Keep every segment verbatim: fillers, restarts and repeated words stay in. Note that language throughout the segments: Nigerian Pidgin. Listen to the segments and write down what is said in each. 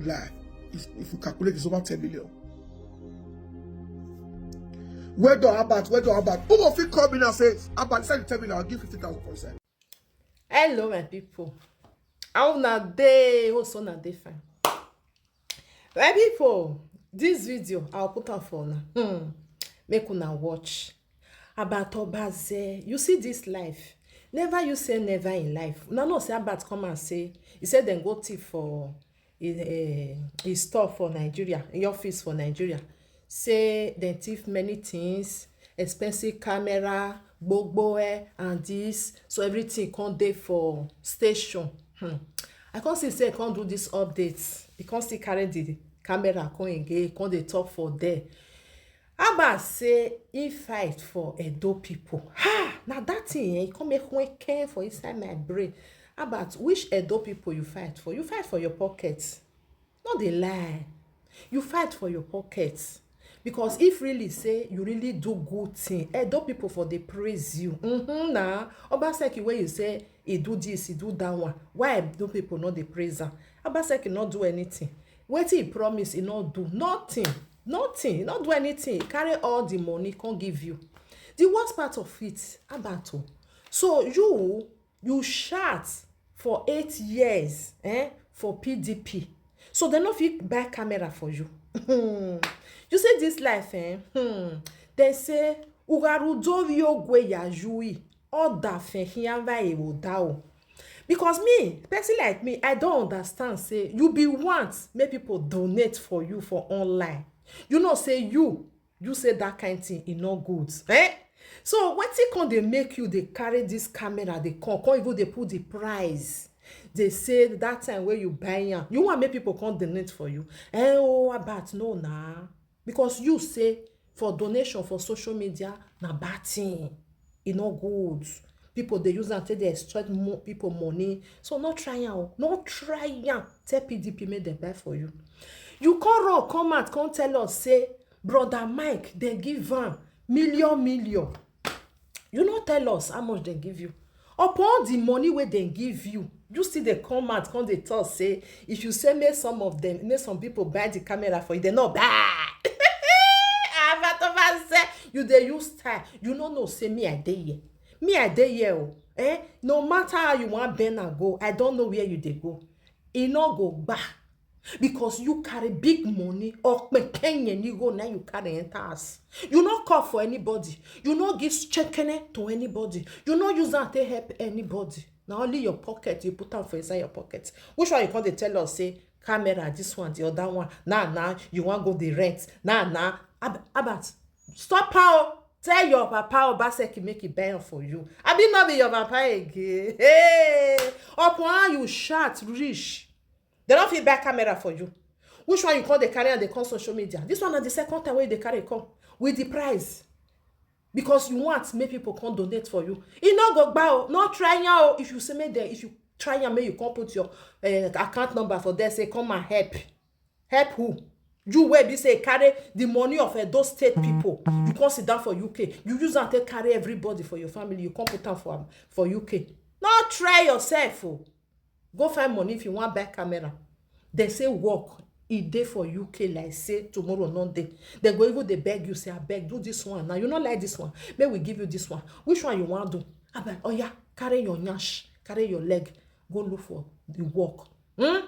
Lie. If, if you calculate, it's over ten million. Well done, Albert. Well done, Albert. Who will fit come in and say, "Albert, inside the ten million, I'll give fifty thousand for inside"? Hello, my people. How una dey? Hope so una dey fine. My people, this video, I'll put am for una. Hmm. Make una watch. About Obaze, you see this life. Never you say never in life. Una know say Albert come and say, he said dem go thief for his, eh, his store for Nigeria, his office for Nigeria. Say dem thief many things, expensive camera, gbogbo eh, and this. So everything come dey for station. Hmm. I come see say e come do this update. E come still carry the camera come again, come dey talk for there. Albert say he fight for Edo people. Ha! Na that thing, eh, e come make one care for inside my brain. Albert, which Edo people you fight for? You fight for your pocket. No dey lie. You fight for your pocket. Because if really say you really do good thing, Edo people for dey praise you. Mm-hmm, na Obaseki wey you say he do this, he do that one. Why Edo people no dey praise am? Obaseki no do anything. Wetin he promise, he no do nothing. Nothing. He no do anything. He carry all the money, come give you. The worst part of it, Albert o. So you, you shout for eight years, eh, for P D P. So dem no fit buy camera for you. You see this life, eh? Hmm. Dem say, "Ugarudovi ogwe ya yui, oda fe hianva e wodao." Because me, person like me, I don't understand. Say you be want make people donate for you for online. You know, say you, you say that kind thing, e no good. Eh? So wetin come dey make you dey carry this camera, dey come, come even dey put the price? Dey say that time wey you buy am, you want make people come donate for you. Eh, oh, Albert, no na. Because you say for donation for social media, na bad thing. E no good. People dey use am take dey extract mo-, people money. So no try am o. No try am. Tell P D P make dem buy for you. You come run, come out, come tell us say Brother Mike, dem give am million, million. You no tell us how much dem give you. Upon the money wey dem give you, you still dey come out, come dey talk say if you say make some of them, make some people buy the camera for you, dem no buy. Abatova say you dey use style. You no know say me I dey here. Me I dey here o. Eh? No matter how you wan bend and go, I don't know where you dey go. E no go gba. Because you carry big money, okpekenye ni go, now you carry enter house. You no call for anybody. You no give chekene to anybody. You no use am take help anybody. Na only your pocket, you put am for inside your pocket. Which one you come dey tell us say camera, this one, the other one? Now, now you wan go dey rent. Now, now, Ab-, Albert, stop am o. Tell your papa Obaseki make he buy am for you. Abi no be your papa again? Hey, upon how you shout reach, dem no fit buy camera for you. Which one you come dey carry am dey come social media? This one na the second time wey you dey carry come with the price. Because you want make people come donate for you. E no go gba o. No try am o. If you say make dem, if you try am, make you come put your, eh, account number for there, say come and help. Help who? You wey be say carry the money of Edo State people. You come sit down for U K. You use am take carry everybody for your family. You come put am for, for U K. No try yourself o. Go find money if you wan buy camera. Dem say work, e dey for U K like say tomorrow no dey. Dem go even dey beg you say, "Abeg, do this one now. You no like this one. Make we give you this one. Which one you wan do? Abeg, oya, carry your nyash, carry your leg, go look for the work." Hmm?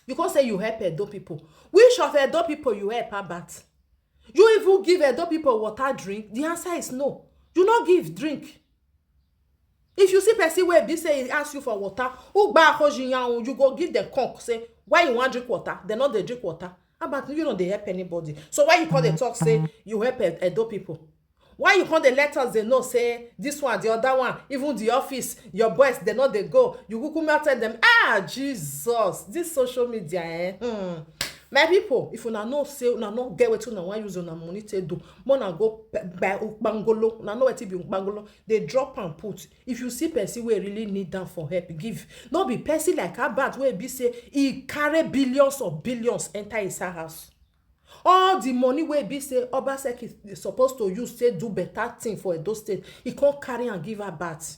You come say you help Edo people. Which of Edo people you help, Albert? You even give Edo people water drink? The answer is no. You no give drink. If you see person wey be say he ask you for water, ugba akoji yan, you go give them conk, say, "Why you wan drink water?" Dem no dey drink water. Albert, you no dey help anybody. So why you come dey talk say you help Ed-, Edo people? Why you come dey let us dey know say this one, the other one, even the office, your boys, dem no dey go? You kuku ma tell them, ah, Jesus, this social media, eh? Hmm. My people, if una know say una no get wetin una wan use una money take do, make una go pe-, buy ukpangolo. Una know wetin be ukpangolo? Dey drop and put. If you see person wey really need am for help, give. No be person like Albert wey be say he carry billions of billions enter inside house. All the money wey be say Obaseki is supposed to use take do better thing for Edo State, he come carry and give Albert.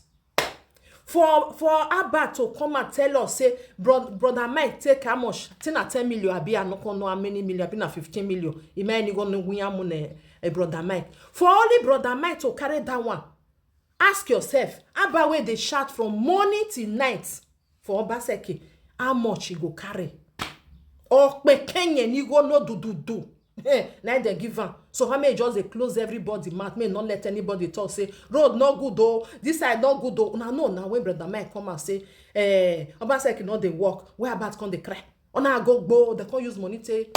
For for Albert to come and tell us say, "Bro- brother Mike take how much? Say na ten million, abi I no come know how many million, abi na fifteen million." He might go no win am, eh, brother Mike. For only brother Mike to carry that one, ask yourself, Albert wey dey shout from morning till night for Obaseki, how much he go carry? Okpe kenye ni go no do do do. Eh, na dem give am. So how many just dey close everybody mouth, make no let anybody talk say road no good o, this side no good o. Una know na when brother Mike come and say, eh, Obaseki no dey work, where about come dey cry? Una go gbo, dem come use money take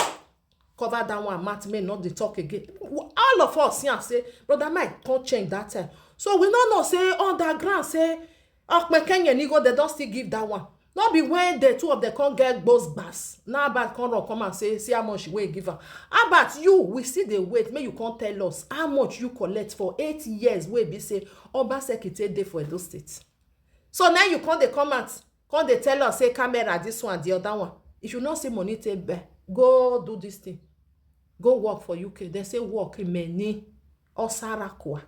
cover that one mouth, make no dey talk again. All of us see am say brother Mike come change that time. So we no know say underground say Okpe kenye ni go, dem don still give that one. No be when the two of them come get gbos gbas, now Albert come run come and say, "See how much wey he give am." Albert, you, we still dey wait make you come tell us how much you collect for eight years wey be say Obaseki take dey for Edo State. So now you come dey come out, come dey tell us say camera, this one, the other one. If you no see money take buy, go do this thing. Go work for U K. Dem say work many. Osarakwa.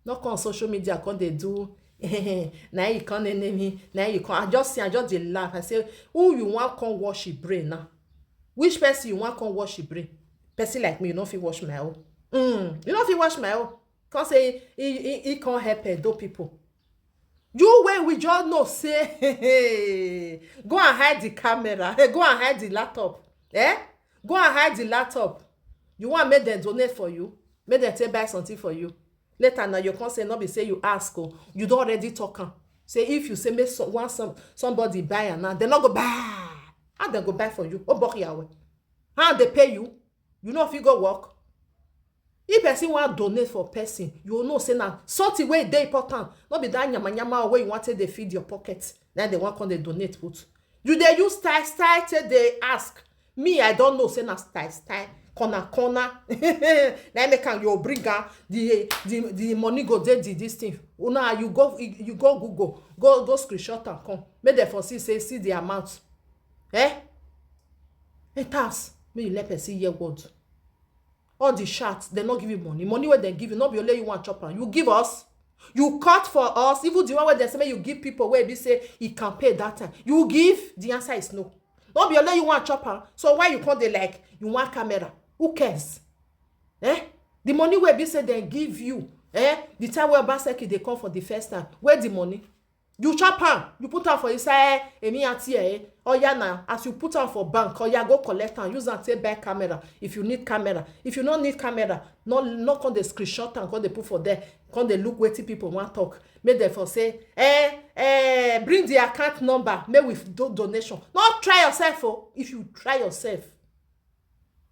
No come social media come dey do. Na you come enemy. Na you come. I just see, I just dey laugh. I say, who you want come wash your brain now? Which person you want come wash your brain? Person like me, you no fit wash my own. Mm, you no fit wash my own. Come say he, he, he can't help Edo people. You wey we just know say, go and hide the camera. Hey, go and hide the laptop. Eh? Go and hide the laptop. You want make them donate for you? Make them take buy something for you. Later now you come say no be say you ask o. You don already talk am. Say if you say make so, want some, somebody buy am now, dem no go buy. How dem go buy for you? Obok yawe. How they pay you? You no fit go work. If person wan donate for person, you know say na something wey dey important. No be that nyama nyama wey you wan take dey feed your pocket. Na dem wan come dey donate put. You dey use style style take dey ask. Me, I don know say na style style, corner corner. Na im make am you bring am, the the the money go dey the this thing. Una, you go, you go Google, go go screenshot am come. Make dem for see say, see the amount. Eh? Enter house, make you let person hear word. All the shout, dem no give you money. Money wey dem give you, no be only you wan chop am. You give us, you cut for us. Even the one wey dem say make you give people wey be say e campaign that time, you give? The answer is no. No be only you wan chop am. So why you come dey like you want camera? Who cares? Eh? The money wey be say dem give you, eh? The time wey Obaseki dey come for the first time, where the money? You chop am, you put am for inside emi ati eh. Oya na, as you put am for bank, oya go collect am, use am take buy camera if you need camera. If you no need camera, no, no come dey screenshot am, come dey put for there, come dey look wetin people wan talk. Make dem for say, eh, eh, bring the account number, make we do donation. No try yourself o. If you try yourself,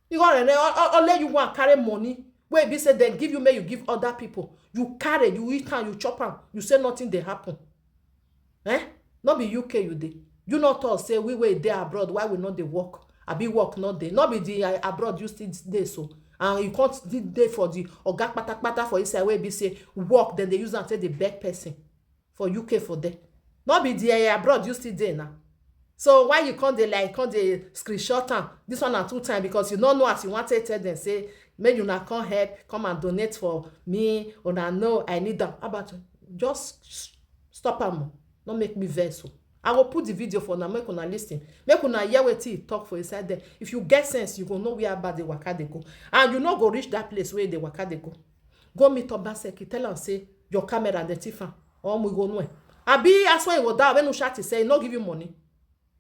you go rene, o- o- only you wan carry money wey be say dem give you, make you give other people. You carry, you eat am, you chop am, you say nothing dey happen. Eh? No be U K you dey. You no talk say we wey dey abroad, why we no dey work? Abi work no dey? No be the, uh, abroad you still dey so, and you come still dey for the oga patapata for inside wey be say work dem dey use am take dey beg person for U K for there. No be the, uh, abroad you still dey now. So why you come dey like, come dey screenshot am? This one na two time, because you no know as you wan take tell dem say make una come help, come and donate for me. Una know I need am. How about just s- stop am o. No make me vex o. I go put the video for una, make una listen. Make una hear wetin he talk for inside there. If you get sense, you go know where Albert dey waka dey go. And you no go reach that place wey he dey waka dey go. Go meet Obaseki, tell am say your camera dey thief am. Or we go know. Abi as when you go down, when you shout, he say he no give you money.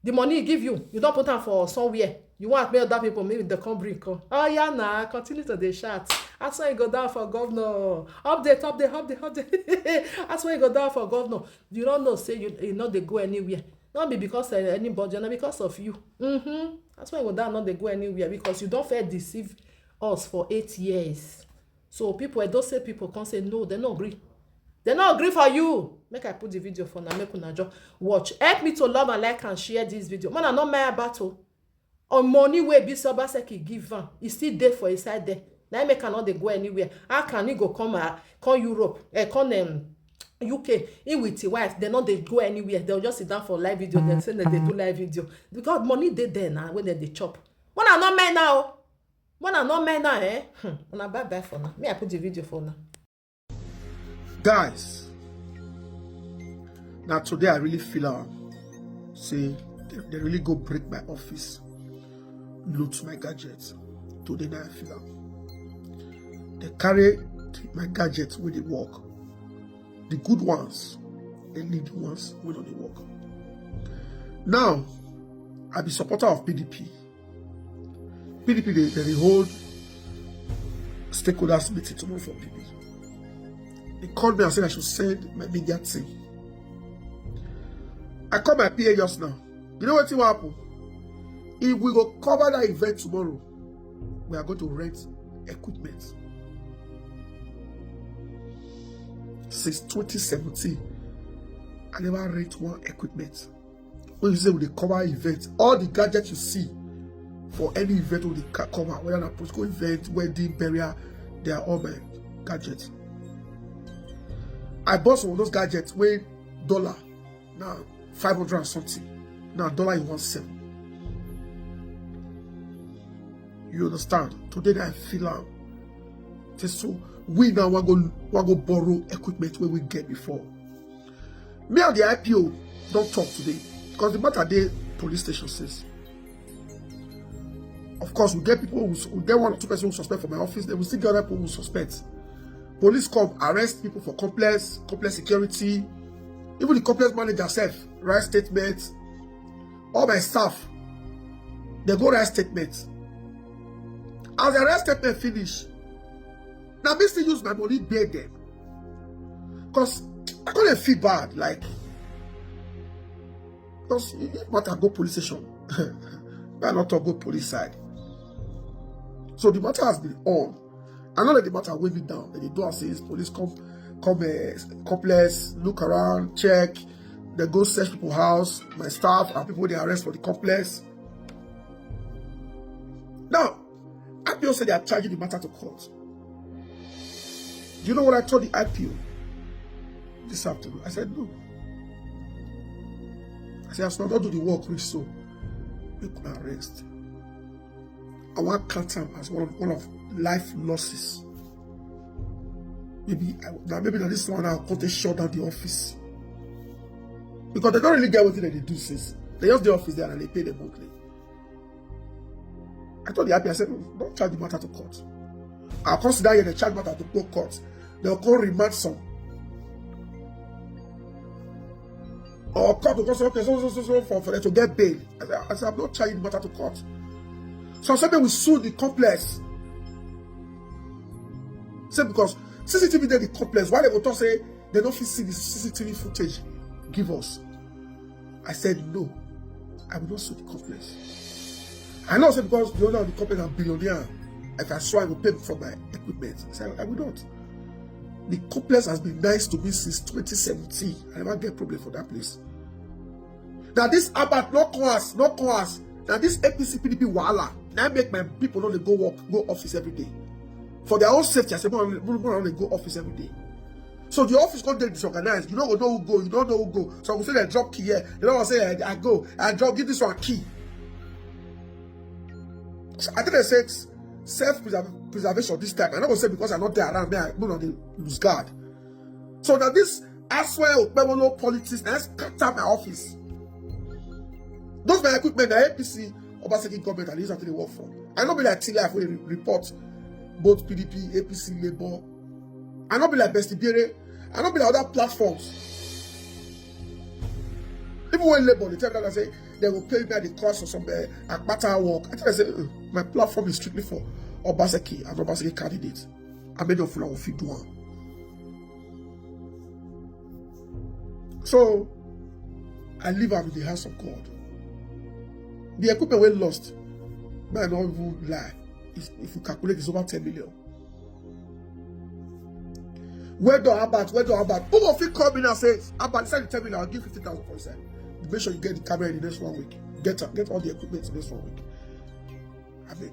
The money he give you, you don put am for somewhere. You want make other people, maybe they come bring come. Oh yeah, na continue to dey shout. As when you go down for governor, update, update, update, update. As when you go down for governor, you don't know say you, you no dey go anywhere. Not be because of anybody, not because of you. Mm-hmm. As when you go down, not dey go anywhere because you don't fair deceive us for eight years. So people, I don't say people can't say no, they no agree. They no agree for you. Make I put the video for now. Make una just watch. Help me to love and like and share this video. Man, I no mind battle. On money wey be say Obaseki give am, e still dey for inside there. Na im make I no dey go anywhere. How can he go come, uh, come Europe, eh, come, um, U K? He with his wife, they no dey go anywhere. They'll just sit down for live video. They say that they do live video because money dey there now when they dey chop. When I no mind now, when I no mind now, eh? Hmm. Una bye bye for now. Me, I put the video for now. Guys, Now today I really feel am say they, they really go break my office, loot my gadgets. Today now I feel am. They carry my gadgets wey dey work. The good ones, they leave the ones wey no dey work. Now, I be supporter of P D P. P D P, they, they dey hold stakeholders meeting tomorrow for P D P. They called me and said I should send my media team. I call my P A just now. You know wetin will happen? If we go cover that event tomorrow, we are going to rent equipment. Since twenty seventeen, I never rent one equipment. When you say we dey cover event, all the gadgets you see for any event we dey ca- cover, whether na political event, wedding, burial, they are all my gadgets. I bought some of those gadgets wey dollar na five hundred and something. Now dollar is one seven. You understand? Today I feel am. Say so we now wan go wan go borrow equipment wey we get before. Me and the I P O don talk today because the matter dey police station since. Of course, we get people who we get one or two persons who suspect for my office, then we still get other people who suspect. Police come arrest people for complex, complex security. Even the complex manager sef write statement. All my staff, they go write statement. As I write statement finish, now me still use my money pay them. Cause I can't feel bad, like, cause if matter go police station, I not talk go police side. So the matter has been on. I know that the matter will be down. They do am since police come, come, uh, complex, look around, check. They go search people house, my staff and people they arrest for the complex. Now, I P O say they are charging the matter to court. Do you know what I told the I P O this afternoon? I said no. I said, as I don't do the work, reach so make una rest. I want count am as one of one of life losses. Maybe I, now maybe now this one I'll come to shut down the office because they don't really get what they do since they just the office there and they pay the monthly. I told the I P O, I said, no, don't charge the matter to court. I'll consider here the charge matter to go court. They'll call remand some. Or court will say, okay, so, so, so, so, for, for them to get bail. I said, I said, I'm not charging the matter to court. So I said, we sue the complex. Say because C C T V dey the complex. Why they go talk say they don't fit see the C C T V footage? Give us. I said no. I will not sue the complex. I know say because the owner of the company na billionaire. If I sue, I will pay for my equipment. I said I will not. The complex has been nice to me since twenty seventeen. I never get problem for that place. Now this Albert, no cause, no cause. Now this A P C P D P wahala. Now make my people no dey go work, go office every day. For their own safety, I say, no, no, no, they go office every day. So the office come dey disorganized. You don't know who go, you don't know who go. So we say they drop key here. They don't say I, I go, I drop, give this one key. So I think they said self-preservation this time. I don't say because I'm not there around me, I no dey lose guard. So now this aswear Okpebholo politics, I scatter my office. Those my equipment, the A P C, Obaseki government, and use after they work for. I no be like T Life wey report both P D P, A P C, Labour. I no be like Bestie Bere. I no be like other platforms. Even when Labour, they tell me that say they will pay me at the cost of some uh, Akpata work. I tell them say, "Uh, my platform is strictly for Obaseki and Obaseki candidates. I made up for will fit do one." So I live am in the house of God. The equipment wey lost, man, I no even lie. If, if you calculate, it's over ten million. Well done, Albert. Well done, Albert. Who go fit call me now say, Albert, inside the ten million, I'll give fifty thousand for inside. Make sure you get the camera in the next one week. Get am, get all the equipment in the next one week. I beg.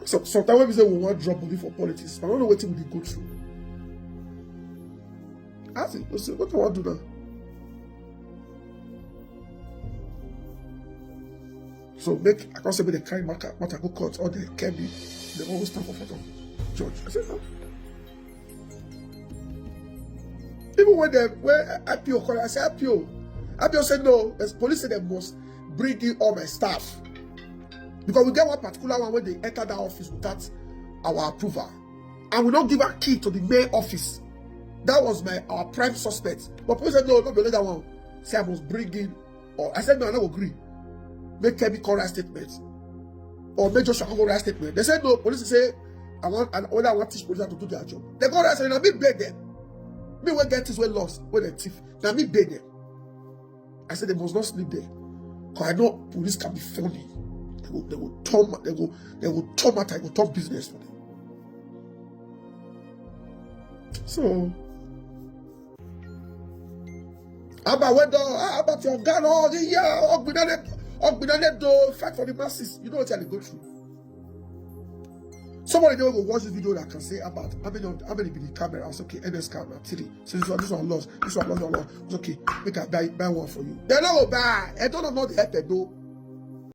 So, sometimes when we say we want drop money for politics, I don't know what we dey go through. Ask it. We say, what do I want to do now? So make I can't say make they carry matter, matter go court or they can be they always stand for front of judge. I say, no. If People when they when I P O call, I say I P O. I P O said no. The police said they must bring in all my staff because we get one particular one when they enter that office without our approval, and we don't give a key to the main office. That was my our prime suspect. But police said no, not be that one. Say I must bring in. Or I said no, I don't agree. Make Kemi come write statement. Or make Joshua come write statement. They said no. Police say I want and whether I want teach police how to do their job. They go write statement. I mean beg them. Me when get things well lost when they thief. Now me beg them. I said they must not sleep there. Cause I know police can be funny. They will, they will turn, they will, they will turn matter, they will turn business for them. So, about when the about your gun all the year, Ogbinade, Ogbinade do fight for the masses. You know what I go through. Somebody dey go watch this video that can say about how many how many be the camera. I say okay, N S camera three. So this one, this one lost, this one lost, one lost. It's okay, make I buy buy one for you. They no go buy. I don't know the help they do.